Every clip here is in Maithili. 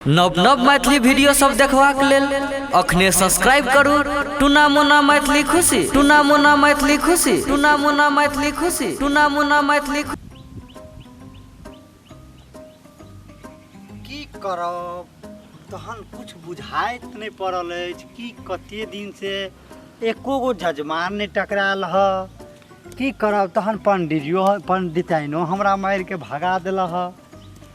नव नव मैथिली वीडियो सब देखबाक लेल अखने सब्सक्राइब करू टूना मुना मैथिली खुशी, टूना मुना मैथिली खुशी, टूना मुना मैथिली खुशी, टूना मुना मैथिली। की करब तहन कुछ बुझाइत नहि पड़ल अछि कि कते दिन से एको गो जजमान नहि टकरायल ह। की करब तहन पंडिजियो पंडिताइनो हमरा मारिके भगा देलक ह।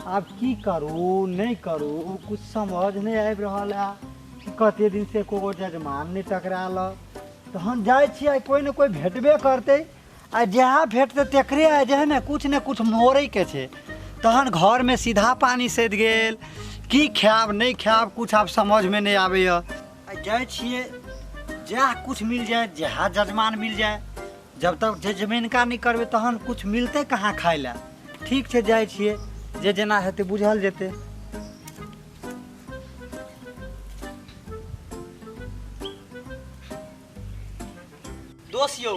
आब की करू नहि करू कुछ समझ नहि आबि रहल है कि कते दिन से एको गो जजमान नहि टकरायल ह। तहन जाइ छियै कोइ ने कोइ भेटबे करतै आ जएह भेटतै तकरे आइ जे है ने कुछ ने कुछ मोड़ैके छै। तहन घरमे सीधा पानि सधि गेल, की खायब नहि खायब कुछ आब समझमे नहि आबैए। आ जाइ छियै जएह कुछ मिल जाय, जएह जजमान मिल जाय, जब तक जजमेनका नहि करबै तहन कुछ मिलतै कहाँ खाय लए। ठीक छै जाइ छियै, जे जेना हेतै बुझल जेतै। दोस्त यौ,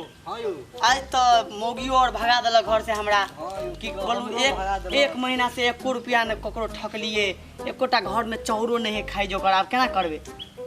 आज तऽ मौगियो और भगा देलक घर से हमरा। की बोलू, एक महीना से एको रुपया ने ककरो ठकलिए, एकोटा घर में चाउरो नहीं है खाइ जोकर। आब केना करबै?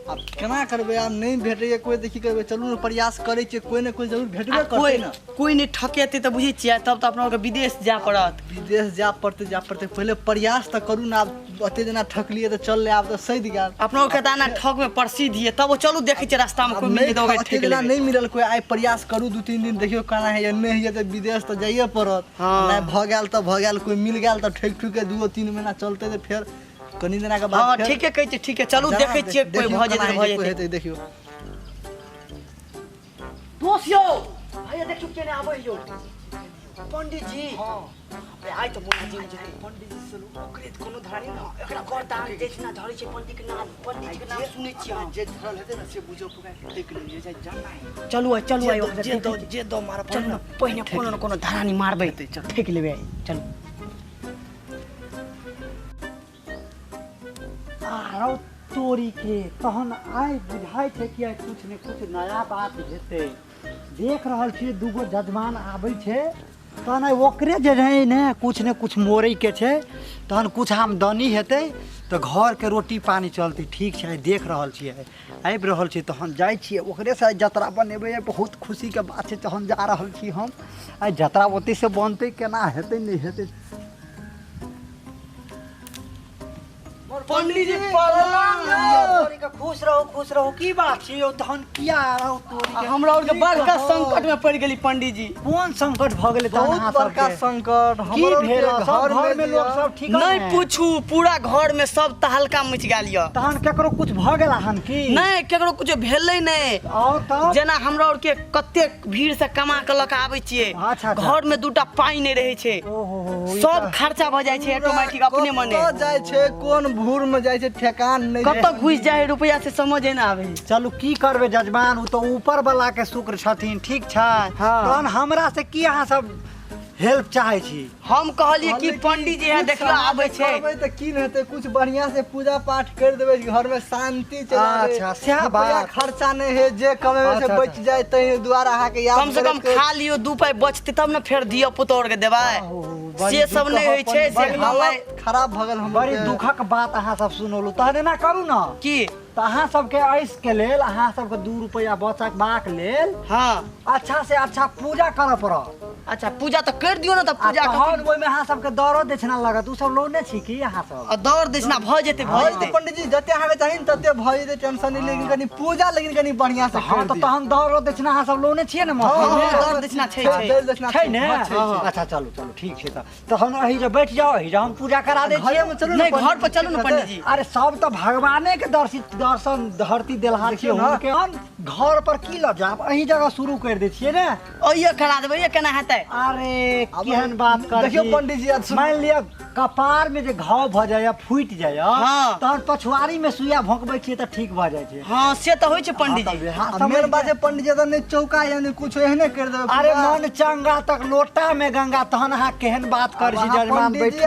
आब केना करबै? आब नहि भेटैए कोइ तऽ की करबै? चलू ने प्रयास करै छियै, कोइ ने कोइ जरूर भेटबे करतै ने। कोइ नहि ठकेतै तऽ बुझै छियै, तब तऽ अपना विदेश जाय पड़त। विदेश जाय पड़तै, जाय पड़तै, पहिले प्रयास तऽ करू ने। आब ओते जेना ठकलियै तऽ चललै, आब तऽ सधि गेल। अपना के तऽ एना ठक में प्रसिद्ध ये, तब चलू देखै छियै रास्ता में कोइ मिल जेतै ओकरा ठकि लेबै। नहि मिलल कोइ, आइ प्रयास करू 2-3 दिन, देखियौ केना होइए। नहि होइए तऽ विदेश तऽ जाइए पड़त। नहि भऽ गेल तऽ भऽ गेल, कोइ मिल गेल तऽ ठकि ठुकि के 2-3 महीना चलतै तऽ फेर कनी दिना के बाद। ठीके कहै छियै, ठीके। चलू देखै छियै कोइ भऽ जेतै तऽ भऽ जेतै। देखियौ दोस्त यौ, भैया देखियौ केने आबै यौ पंडित जी। हां आइ तऽ मोना जी जेतै पंडित जी से ओकरे कोनो धरानी न, एकरा गर्दान जैसना धरै छै पंडित के नाम, पंडित जी के नाम सुनै छियै हम। जे धरल हेतै ने से बुझो पुरा ठकि लेलियै जे जाना है। चलू आइ, चलू आइ, जे दो मार चलू ने, पहिने कोनो ने कोनो धरानी मारबै, ठकि लेबै। चलू। आरो तोरी के तहन आइ बुझाइ छै कि आइ कुछ ने कुछ नया बात हेतै। देख रहल छियै दूगो जजमान आबै छै, तहन आइ ओकरे जे रहै ने कुछ ने कुछ मोड़ैके छै, तहन कुछ आमदनी हेतै तऽ घरके रोटी पानी चलतै। ठीक छै, देख रहल छियै आबि रहल छै, तहन जाइ छियै ओकरेसँ आइ जतरा बनेबै। बहुत खुशीके बात छै, तहन जा रहल छी हम। आइ जतरा ओतहिसँ बनतै, केना हेतै नहि हेतै। पंडित जी प्रणाम। खुश रहो, खुश रहो। की बात छै यौ तहन किया रहो तोरी के? हमरा और के बड़का संकट में पड़ गेली पंडित जी। कोन संकट भ गेलै तहन? बहुत बड़का संकट की भेल? सब घर में लोग सब ठीक नहीं पूछू, पूरा घर में सब तहलका मच गेल य। तहन केकरो कुछ भ गेल हन की? नहीं, केकरो कुछ भेलै नहीं। और तब जेना हमरा और के कतेक भीड़ से कमा के लक आबै छियै, घर में दूटा पाई नहीं रहै छै, सब खर्चा भ जाइ छै ऑटोमेटिक अपने मने। कत जाइ छै, कोन भूर में जाइ छै ठेकान नहीं, कत घुस जाइ रुपया से समझ नहि आबै। चलू की करबै जजमान, उ तऽ ऊपर वाला के शुक्र छथिन। ठीक छै, तहन हमरा से की अहाँ सब हेल्प चाहै छी? हम कहलियै कि पंडित जी यहाँ देखला आबै छै तऽ की हेतै, कुछ बढ़िया से पूजा पाठ कर देबै, घर में शांति चल। अच्छा सएह बात, खर्चा नहीं है, जे कमेबै से बच जाय, तै द्वारा अहाँ के याद कम से कम खा लियो, 2 पाई बचतै तब ने फेर दिअ पुतोर के देबै। से सब नहीं होइ छै, से हालत खराब भऽ गेल। बड़ी दुखक बात अहाँ सब सुनौलू। तहन एना करू ने की तऽ अहाँ सबके ऐस के लेल, अहाँ सबके 2 रुपैआ बचबाक लेल हाँ अच्छा से अच्छा पूजा करऽ पड़त। अच्छा पूजा तऽ कर दियौ ने, तऽ पूजा तहन ओहिमे अहाँ सबके दरो दक्षिणा लागत। उ सब लौने छी की अहाँ सब? दर दक्षिणा भऽ जेतै, भऽ जेतै पंडित जी, जते अहाँके चाही तते भऽ जेतै, टेंशन नहि। लेकिन कनी पूजा लेकिन कनी बढ़िया से। हाँ तऽ तहन दरो दक्षिणा अहाँ सब लौने छियै ने? दर दक्षिणा छै, छै ने? अच्छा चलू चलू ठीक छै। तऽ तहन एहि जे बैठ जाओ, एहि जे हम पूजा करा दै छियै। चलू नहि, घर पर चलू ने पंडित जी। अरे सब तऽ भगवाने के दर्शन धरती देलहा छियै हुनके। हम घर पर की लऽ जायब, एहि जगह शुरू कर दै छियै ने, ओहिये करा देबै। ये केना हेतै? अरे केहन बात कर। देखियौ पंडित जी, मान लिअ कपार में जे घाव भऽ जाइए, फूटि जाइए, तहन पछुआरी में सुइया भोंकबै छियै तऽ ठीक भऽ जाइ छै। हाँ से तऽ होइ छै पंडित जी। मेन बात छै पंडित जी, नहि चौका या नहि कुछ एहने कर देबै। अरे मन चंगा तक लोटा में गंगा, तहन अहाँ केहन बात करै छी जजमान? बैठू।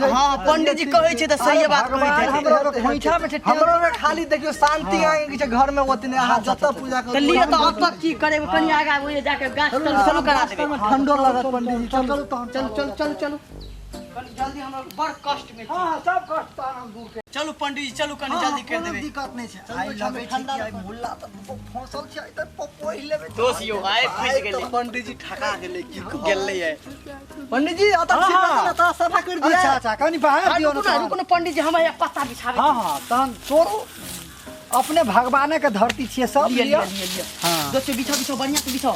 हाँ पंडित जी कहै छै तऽ सही बात कहै छै। खोइछा में छै हमरो खाली देखियौ शांति आगे छै घर में ओतने, अहाँ जतऽ पूजा करू। तऽ लिअ तऽ अब तक की करेबै, कनी आगा ओहिये जाके गाछ तर चलू करा देबै, ठंडो लागत पंडित जी। चलू तहन, चलू चलू चलू चलू। कनी जल्दी, हमरा बड़ कष्ट में छी। हां सब कष्ट तहन हम दूर कर। चलू पंडित जी, चलू कनी जल्दी कर देबै। दिक्कत नहीं छै। आइ लगै छै कि आइ मुल्ला त फंसल छै, आइ त पपोहि लेबै। दोस्त यौ आइ फंसि गेलै। त पंडित जी ठका गेलै की गेलै है पंडित जी। अत ठीक ना त सफा कर दिया। अच्छा अच्छा कनी बाहर दियौ न। रुकू न पंडित जी, हम यहाँ पत्ता बिछाबै। हां हां तहन तोरू अपने भगवाने के धरती छियै सब। लिअ लिअ। हां दोस्त बिछाओ बिछाओ बढ़िया से बिछाओ,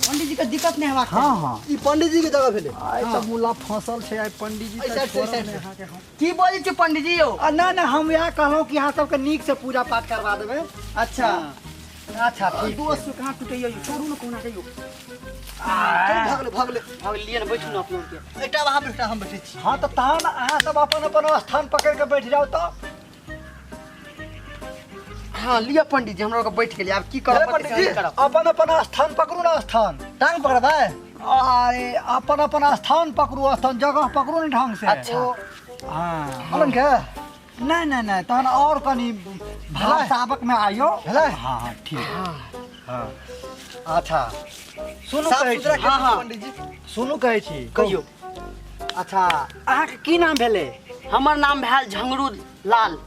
पंडित जी के दिक्कत नहीं हेबाक। हां हां ई पंडित जी के जगह भेलै। आइ त मुल्ला फंसल छै, आइ पंडित जी त की बोलै छी पंडित जी यौ? आ ना ना हम इएह कहलहुँ कि अहाँ सबके नीक से पूजा पाठ करवा देबै। अच्छा अच्छा ठीक। दोस्त कहाँ टूटैया यौ? छोड़ू न कोना के यौ। भगले भगले भगले लिअ न, बैठू न अपना के। एकटा वहाँ बैठा, हम बैठै छी। हां त तहन अहाँ सब अपन अपन स्थान पकड़ के बैठ जाउ त। हां लिअ पंडित जी, हमरा के बैठ गेलियै। आब की करब पंडित जी? अपन अपन स्थान पकड़ू न, स्थान टांग पकड़बै। अरे अपन अपन स्थान पकड़ू, स्थान जगह पकड़ू न ढंग से। अच्छा हां अलन के नहीं नहीं नहीं तहन और कनी भाव साबक में आइयो। भेलै? हां हां ठीक। हां अच्छा सुनू कहै छी। हां हां पंडित जी सुनू कहै छी, कहियो। अच्छा अहाँ के की नाम भेलै? हमर नाम भेल झंगरू लाल।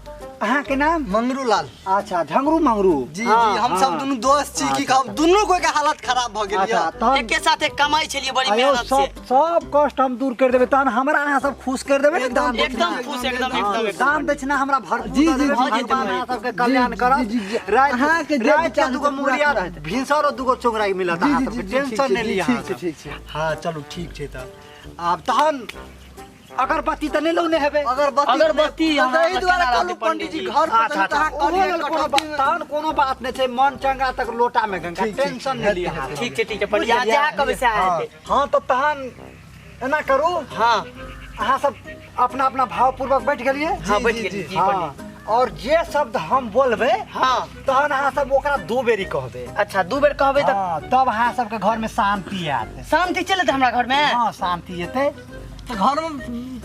अहाँ के नाम? मंगरू लाल। अच्छा झंगरू मंगरू। जी जी हम सब दुनू दोस्त छी। की कहब, दुनू कोई के हालत खराब भ गेल। अच्छा एके साथे कमाई छलियै बड़ी मेहनत से। सब कष्ट हम दूर कर देबै तहन हमरा अहाँ सब खुश कर देबै। एकदम एकदम खुश, एकदम एकदम दान दक्षिणा हमरा भरपूर। जी जी भगवान अहाँ सबके कल्याण करत। अहाँ के रात के दुगो मुंगरिया भिनसर और दुगो चोंगराई मिलत अहाँ सबके, टेंशन नहि लिअ। ठीक छै ठीक छै। हां चलू ठीक छै। त आब तहन अगरबत्ती त नहि लौने हेबै? अगरबत्ती अगरबत्ती एहि दुआरे कहलहुँ पंडित जी घर पर अच्छा तहन कोनो बात नहि छै, मन चंगा तक लोटा में गंगा, टेंशन नहि लिअ। ठीक छै ठीक छै पंडित जी, जहाँ कहबै सएह हेतै। हां त तहन एना करू। हां अहाँ सब अपना अपना भावपूर्वक बैठ गेलियै? हां बैठ गेलियै जी पंडित। और जे शब्द हम बोलबै हां तहन अहाँ सब ओकरा दो बेरी कहबै। अच्छा दू बेर कहबै त तब अहाँ सबके घर में शांति आयत। शांति चलत हमरा घर में? हां शांति एतै त घर में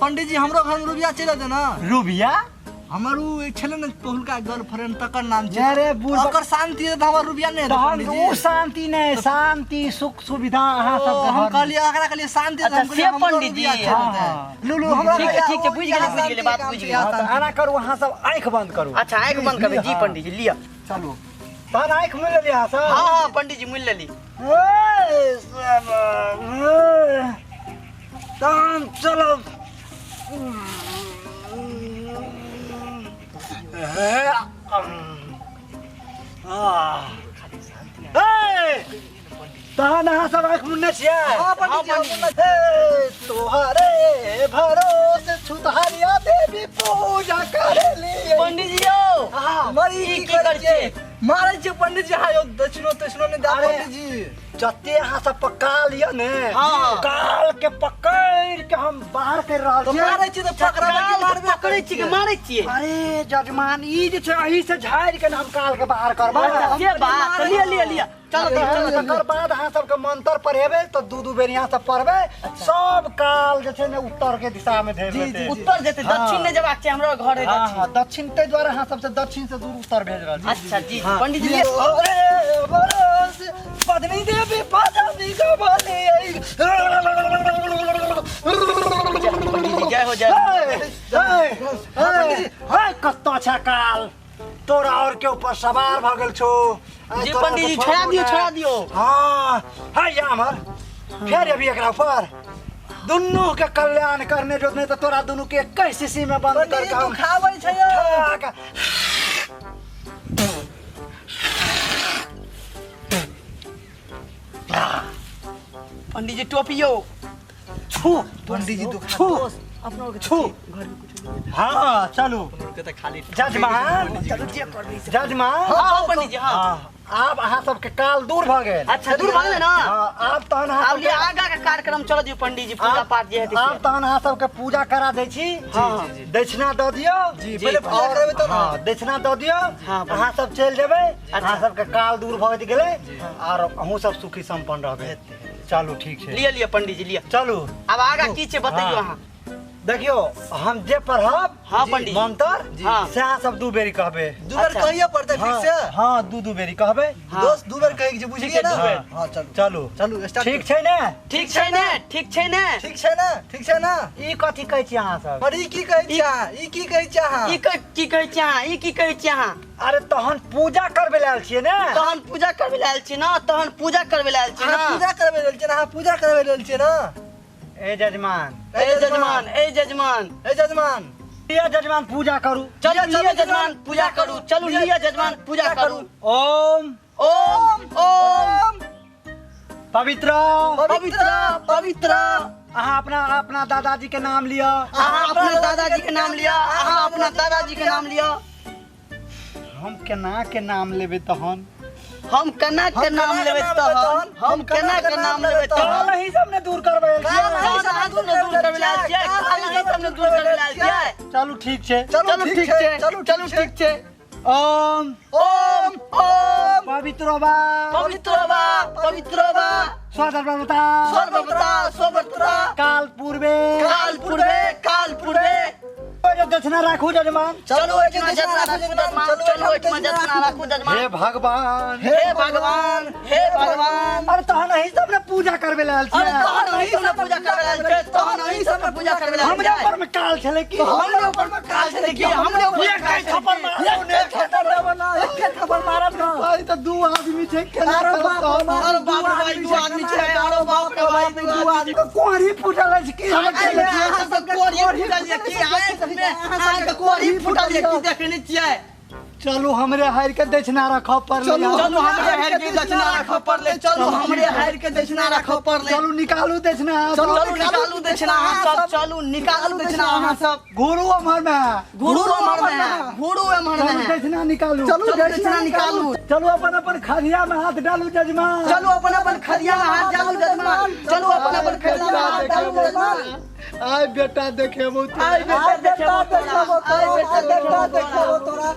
पंडित जी हमरो घर में रुबिया चलि एतै न? रुबिया हमर उ छलै ने पहिलुका गर्लफ्रेंड, तकर नाम छै। अरे बूढ़, ओकर शांति त हमर रुबिया नहि हेतै पंडित जी। उ शांति नहि, शांति सुख सुविधा अहाँ सब। हम कहलियै एकरा कहलियै शांति, अच्छा से पंडित जी। लू लू हमरा ठीक छै ठीक छै, बुझि गेलियै बुझि गेलियै बात बुझि गेलियै। एना करू अहाँ सब आँखि बंद करू। अच्छा आँखि बंद करबै जी पंडित जी, लिअ चलू तहन आँखि मुनि लेलियै अहाँ सब? हां हां पंडित जी मुनि लेली। तहन चलो। तहन अहाँ सब आँखि मुनने छियै? तोहरे भरोसे छुतहरिया देवी पूजा करेली। पंडित जी यौ मरी की करै छियै? मारै छियै पंडित जी। हाँ यौ दक्षिणो तक्षिणो नहि दे पंडित जी। जते अहाँ सब पक्का लिअ ने, काल के पकड़ के हम बाहर कर रहल छी। मारै छी त पकड़बै कि मारबै? पकड़ै छी कि मारै छियै? अरे जजमान ई जे छै एही से झाड़ि के हम काल के बाहर करबै। से बात लिअ लिअ लिअ चलो चलो। तकर बाद अहाँ सबके मंत्र पढ़ेबै त दू दू बेर यहाँ सब पढ़बै, सब काल जे छै ने उत्तर के दिशा में भेज देतै। उत्तर जेतै, दक्षिण नहि जेबाक छै, हमरो घर है दक्षिण। हां दक्षिण, ताहि दुआरे अहाँ सबसे दक्षिण से दूर उत्तर भेज रहल छी। अच्छा जी पंडित जी। अरे बरस पत्नी देवी पत्नी के बोली। जय हो जय हो। कत्तो छै काल तोरा और के ऊपर सवार भ गेल छौ जी पंडित जी। छोड़ा दियो छोड़ा दियो। हां हाय हमर फेर अभी एकरा ऊपर दुनू के कल्याण करने जो नहीं त तोरा दुनू के एक शीशी में बंद कर के हम खाबै छै यौ। पंडित जी टोपियो छू पंडित जी दुखा छू छू। हाँ चलू खाली जजमान जजमान। हाँ पंडित जी। हाँ आब अहाँ सबके काल दूर भ गेल। अच्छा दूर भ गेल ना? आब तहन आब लिअ आगा के कार्यक्रम चल दियौ पंडित जी, पूजा पाठ जे हेतै। आब तहन अहाँ सबके पूजा करा दै छी। दक्षिणा दऽ दियौ। पहिले पूजा करबै तब। हां दक्षिणा दऽ दियौ, अहाँ सब चलि जेबै। अहाँ सबके काल दूर भ गेलै आर अहूँ सब सुखी संपन्न रहबै। चलू ठीक छै, लिअ लिअ पंडित जी लिअ चलू। आब आगा की छै बतैयौ अहाँ। देखियो हम जे पढ़ब हाँ, पंडित। मंत्र हाँ। से अहाँ सब दू बेरी कहबे। दू बेर कहिए पड़तै ठीक से। हाँ दू दू बेरी कहबे। हाँ। दोस्त दू बेर कहै के छै, बुझलियै ना? दू बेर। हाँ चलू चलू चलू स्टार्ट। ठीक छै ने? ठीक छै ने? ठीक छै ने? ठीक छै ना? ठीक छै ना? ई कथी कहै छी अहाँ सब? पर ई की कहै छी अहाँ? ई की कहै छी अहाँ? ई की कहै छी अहाँ? ई की कहै छी अहाँ? अरे तहन पूजा करबे लए आयल छियै ने? तहन पूजा करबे लए आयल छी ना? तहन पूजा करबे लए आयल छी अहाँ ना? पूजा करबै लेल छियै ना? अहाँ पूजा करबै लेल छियै ना? ए जजमान, ए जजमान, ए जजमान, ए जजमान, लिअ जजमान पूजा करू। चलू लिअ जजमान पूजा करू। चलू लिअ जजमान पूजा करू। ओम ओम ओम पवित्र पवित्र पवित्र। अहाँ अपना अपना दादाजी के नाम लिअ। अहाँ अपना दादाजी के नाम लिअ। अहाँ अपना दादाजी के नाम लिअ। हम केना के नाम लेबै तहन? हम केना के नाम लेबै तहन? हम केना के नाम लेबै तहन? काल अहीं सब ने दूर करबै आयल छियै। काल अहाँ सब ने दूर करबै आयल छियै। काल अहीं सब ने दूर करबै आयल छियै। चलू ठीक छै। चलू ठीक छै। चलू चलू ठीक छै। ओम ओम ओम पवित्रो वा पवित्रो वा पवित्रो वा स्वधर्मता सर्वता सर्वत्र काल पूर्वे काल पूर्वे काल पूर्वे। दक्षिणा राखू जजमान। चलू ओहिठमा दक्षिणा राखू जजमान। चलू ओहिठमा दक्षिणा राखू जजमान। हे भगवान, हे भगवान, हे भगवान। अरे तहन अहीं सब ने पूजा करबे लए आयल अरे छियै। तहन अहीं सब ने पूजा करबे लए आयल छियै। तहन अहीं सब ने पूजा करबे लए आयल हमरे छियै। ऊपर में काल छलै की? हमरे ऊपर में काल छलै की? हमरे ऊपर में काल थप्पड़ मारब ने, एक थप्पड़ मारब ना। भाई त दू आदमी छै केना अरे बाप रे करब? अरे बाप रे भाई, दू आदमी छै। अरे बाप रे भाई, दू आदमी। कोहरी फूटल अछि की? हमर अरे अहाँ सब कोढ़ी फूटल ये की? अहाँ के कोढ़ी फूटल ये की? देखने छियै? चलू हमरे हारि के दक्षिणा राखऽ पड़लै। चलू हमरे हारि के दक्षिणा राखऽ पड़लै। चलू हमरे हारि के दक्षिणा राखऽ पड़लै। चलू निकालू दक्षिणा। चलू निकालू दक्षिणा अहाँ सब। चलू निकालू दक्षिणा अहाँ सब। घुरू एम्हर में, घुरू एम्हर में, घुरू एम्हर चलू में। दक्षिणा निकालू। चलू दक्षिणा निकालू। चलू अपन अपन खदिया में हाथ डालू जजमान। चलू अपन अपन खदिया में हाथ डालू जजमान। चलू अपन अपन खदिया में हाथ डालू जजमान। आय बेटा देखेबो, आय बेटा देखेबो तोरा, आय बेटा देखेबो तोरा।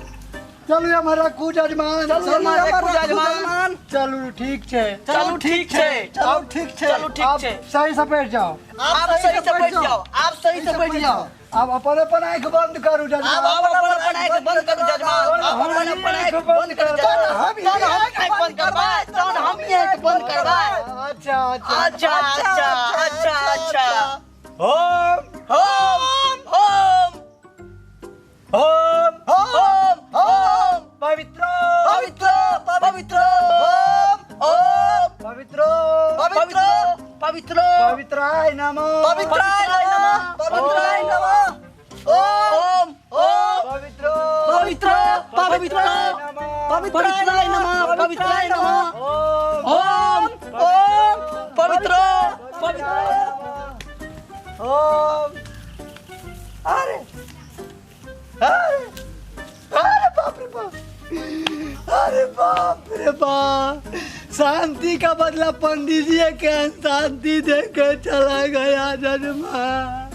चलू एम्हर रखू जजमान। चलू एम्हर रखू जजमान। चलू ठीक छै। चलू ठीक छै। चलू ठीक छै। चलू ठीक छै। सही से बैठ जाओ। आप सही से बैठ जाओ। आप सही से बैठ जाओ। अब अपन अपन आँख बंद करू जजमान। अब अपन अपन आँख बंद करू जजमान। अब अपन अपन आँख बंद करू जजमान। तहन हम आँख बंद करबै। तहन हम आँख बंद करबै। अच्छा अच्छा अच्छा अच्छा अच्छा अच्छा। ओम ओम ओम ओम ओम ओम पवित्र पवित्र पवित्र ओम ओम पवित्र पवित्र पवित्र पवित्राय नमः पवित्राय नमः पवित्राय नमः ओम ओम पवित्र पवित्र पवित्र पवित्राय नमः पवित्राय नमः ओम ओम ओम पवित्र पवित्र ओम। अरे अरे अरे बाप रे बाप, अरे बाप रे बाप, शांति का बदला पंडित जी के शांति दे के चला गया जजमान।